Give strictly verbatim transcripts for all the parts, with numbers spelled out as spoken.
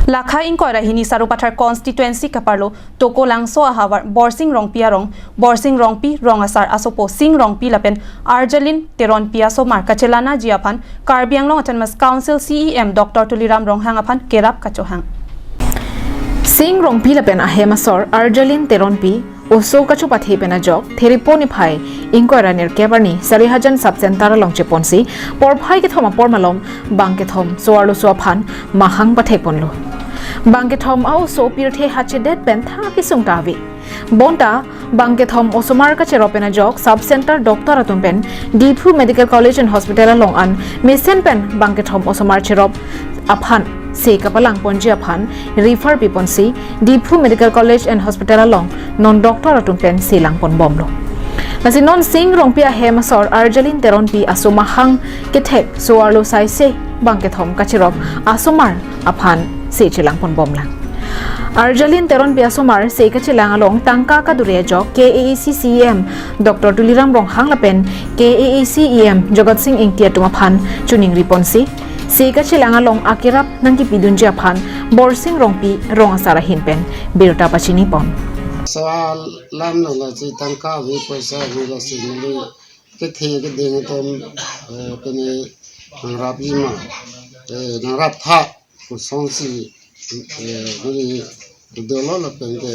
Lakha ingkoi ra hini Sarupathar constituency kaparlo Tokolangso ahavar Borsing Rongpi arong, Borsing Rongpi rong asar asopo Sing Rongpi lapen Arjalin Teronpi asomar kachelanaji aphan Karbi Anglong Autonomous Council C E M Doctor Tuliram Ronghang aphan kerap kachohang. Sing Rongpi lapen ahem asor Arjalin Teronpi oso kachopathe pen ajok Theripo niphai ingkoi ra nerkep arni Sarihajan Sub Center along cheponsi porphai kethom apor malom bang kethom so-arloso aphan mahang pathekponlo. Bang kethom a-oso pirthe hachedet pen tha kesung ta ave. Bonta bang kethom osomar kacherop pen ajok Sub Center doctor atum pen Diphu Medical College and Hospital along an mesen pen bang kethom osomar cherop aphan se kapalangponji aphan refer piponsi Diphu Medical College and Hospital along non doctor atum pen se langponbomlo. Lasi non Sing Rongpi ahem asor Arjalin Teronpi aso mahang kethek so-arlo saise bang kethom kacherop asomar aphan se chelangponbomlang. Arjalin Teronpi asomar se kachelang along tangka kadure ajok K A A C C E M Doctor Tuliram Ronghang lapen K A A C E M Jagat Sing Engti atum aphan choningriponsi se kachelang along akerap nangkepidunji aphan Borsing Rongpi rong asar ahin pen birta pachinipon. Sawal lam lo la si tangka ave, paisa ave, lasi neli kethe keding atum, eh, pene nangrapji ma, eh, nangraptha, kosonsi, eh, neli dolo lapen ke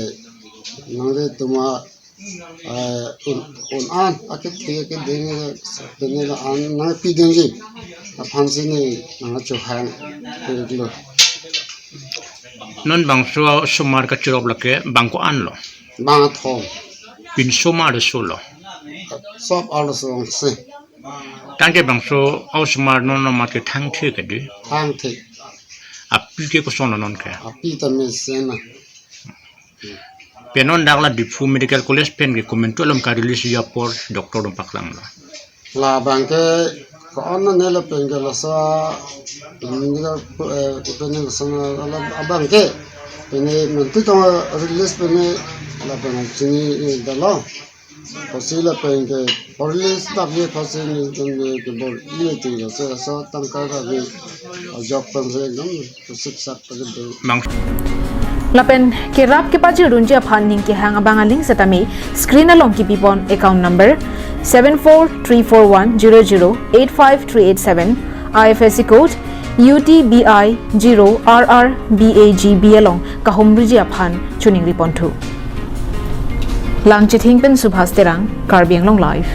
nangli tuma, eh, un, un-an akethe keding, eh, pene la-an nangpidunji aphansi neli nangchohang, eh, lo. Non bangso osomar kacherop lake bang ko-an lo? Bang kethom. Pinsomar arloso lo? Sop arloso si. Tangte bangso osomar non non mate thangthe kedi? Thangthe. Api ke koson lo non ke? Api ta mesen na. Pen non dak la Diphu Medical College pen ke komantu alam ka-release ji apor doctor atum paklanglo? Labang ke ko-an ne lapen ke laso, mm, nila, eh, pene laso na, ala abang ke pene mantu tong release pene lapen chini, eh, dalo. Pasi lapen ke release dap ye pasi ni tum ye ke bor ye ting laso, laso tangka kave ajok pen se ekdom sik sak pake do. Bang. Lapen kerap kepachirdunji aphan ning kehang abang aling setame screen along kipipon account number seven four three four one zero zero eight five three eight seven, I F S C code U T B I zero R R B A G B along kahumriji aphan choningriponthu. Langchithing pen Subhas Terang, Karbi Anglong Live.